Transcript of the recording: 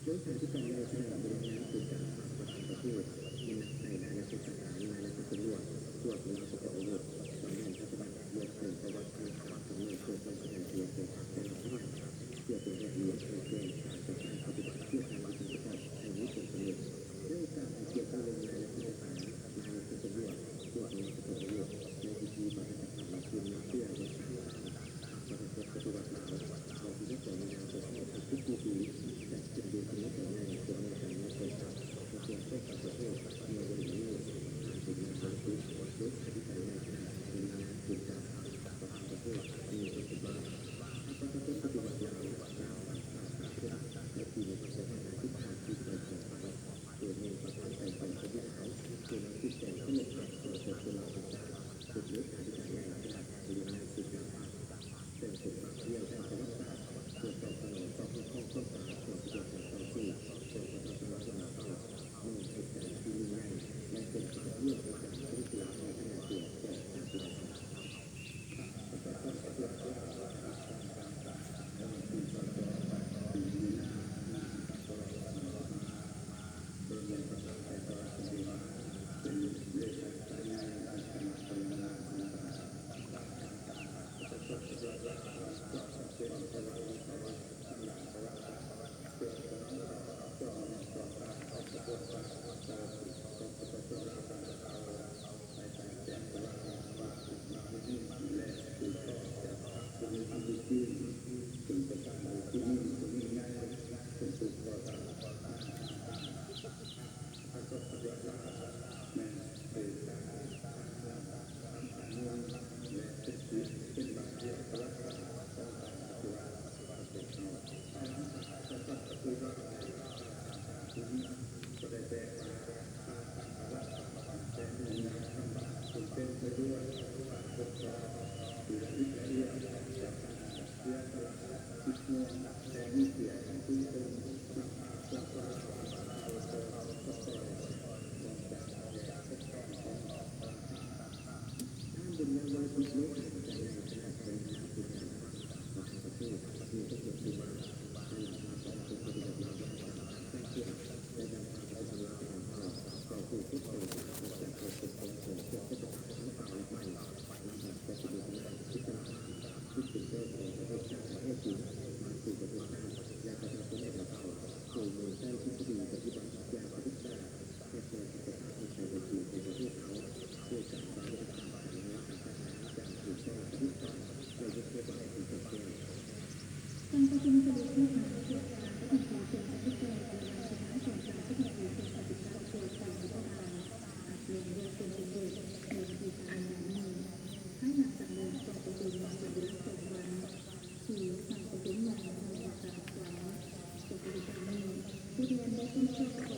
ໂດຍສາທິການໃຫຍ່ຄະນະບໍລິຫານສູນກາງພັກປະຈຳປະເທດ ມີນາງໄຊນາຍະສິດສະຖານ ນາຍະສິດສະດວກ ພວກລາວປະກອບອາວຸດ ສຳເລັງພັດທະບານ ລວມເຖິງປະຫວັດສາດ ການສຳເລັງໂຄງການພັດທະນາເຂດແຕ່ລະພາກ ເພື່ອເປັນແບບຢ່າງໃຫ້ແກ່ການຈັດຕັ້ງປະຕິບັດວຽກງານປະຊາທິປະໄຕໃຫ້ມີຜົນສຳເລັດ. ໃນໂອກາດໃຫ້ກຽດ ທ່ານລອງນາຍະສິດສະຖານ ນາຍະສິດສະດວກ ພວກລາວປະກອບອາວຸດ ໃນພິທີປາຖະກະຖານຂຶ້ນເພື່ອຮັກສາ ພັກປະຊາຊົນປະຕິວັດລາວ ວັນທີສິບສອງ ມີນາ ສອງພັນຊາວຫົກ ຈັດຂຶ້ນໂດຍຄະນະກອງໃຫຍ່ຜູ້ອຳນວຍການກອງທັບ ກະຊວງປ້ອງກັນປະເທດ ເມື່ອບໍ່ດົນມານີ້ ທ່ານເປັນປະທານເລຂາທິການໃຫຍ່ຄະນະບໍລິຫານສູນກາງພັກປະຈຳປະເທດ ມີຄວາມຄິດວ່າ ພັກປະຊາຊົນປະຕິວັດລາວ ກ່າວປັນສາສາເທື່ອ ໃນປີໜຶ່ງພັນເກົ້າຮ້ອຍຫ້າສິບຫ້າ ທີ່ໄປຂອງພັກ ໂດຍມີປະທານໄປເປັນປະວິດເອົາ ຜູ້ນຳທີ່ແສນເຄົາລົບຮັກ ປະຊາຊົນລາວທັງຊາດ ເປັນເລຂາທິການໃຫຍ່ຄະນະບໍລິຫານສູນກາງພັກ ແຕ່ງເປັນບັດວຽວທາງປະຫວັດສາດ ເພື່ອຕອບສະໜອງຕໍ່ຄຳຮ້ອງຕ້ອງການຂອງປະຊາຊົນເຜົ່າ ຂອງປະຊາຊົນລາວເຜົ່າ ເມື່ອເຫດການທີ່ຍິ່ງໃຫຍ່ ແລະ ເປັນບາດວຽວທາງການຊົງຊາລາພັດທະນາຕົວຂອງຊາດລາວ. ທ່ານບຸນຍາງ ວໍລະຈິດ ເລຂາທິການໃຫຍ່ຄະນະບໍລິຫານສູນກາງພັກປະຈຳປະເທດ ມີຄວາມເຫັນທີ່ວ່າ ພາຍຫຼັງພາກປະຊາຊົນປະຕິວັດລາວໄດ້ຮັບການສ້າງຂຶ້ນ ແລະ ນຳພາປະຊາຊົນລາວປະຈຳເຜົ່າເຂົ້າສູ່ກົດເຂົ້າໃຈ ອອກຈາກການປົກຄອງຂອງພວກລັດຖະບານທັງເກົ່າແລະໃໝ່ ນຳພາປະຊາຊົນລາວອິດສະຫຼະພາບ ທີ່ເປັນເຈົ້າຂອງປະເທດຊາດຢ່າງແທ້ຈິງ ມາສູ່ປະເທດຊາດ ແລະ ປະຊາຊົນແບບລາວເຜົ່າ ໂດຍໝູນໃຊ້ທິດສະດີປະຕິບັດຢ່າງປະເດັດຂາດ ເພື່ອແກ້ໄຂບັນຫາທີ່ແທ້ຈິງຂອງປະເທດເຮົາ ດ້ວຍການວາງຍຸດທະສາດການນຳລັດຖະປະຫານຢ່າງຖືກຕ້ອງປະດິດຕັ້ງ ແລະ ນະໂຍບາຍອັນແຈ່ມແຈ້ງ. ການປະຊຸມສະຫຼຸບຂໍ້ສຳເລັດຂອງການປະຈຳປີສອງພັນສິບແປດ ແລະ ວາລະສຸດທ້າຍຂອງການປະຈຳປີສອງພັນສິບເກົ້າ ຕົວແທນລັດຖະບານ ຮັບລອງຢ່າງເປັນສົມບູນໃນວັນທີຊາວ ມີນານີ້ ພາຍຫຼັງຈາກນັ້ນ ກໍຈະເປັນໃນເວລາສອງວັນ ທີ່ທາງປະຊຸມໃຫຍ່ແຫ່ງອົງການກວາງ ແຕ່ປັດຈຸບັນນີ້ ຜູ້ແທນໄດ້ເປັນເຈົ້າປະຈ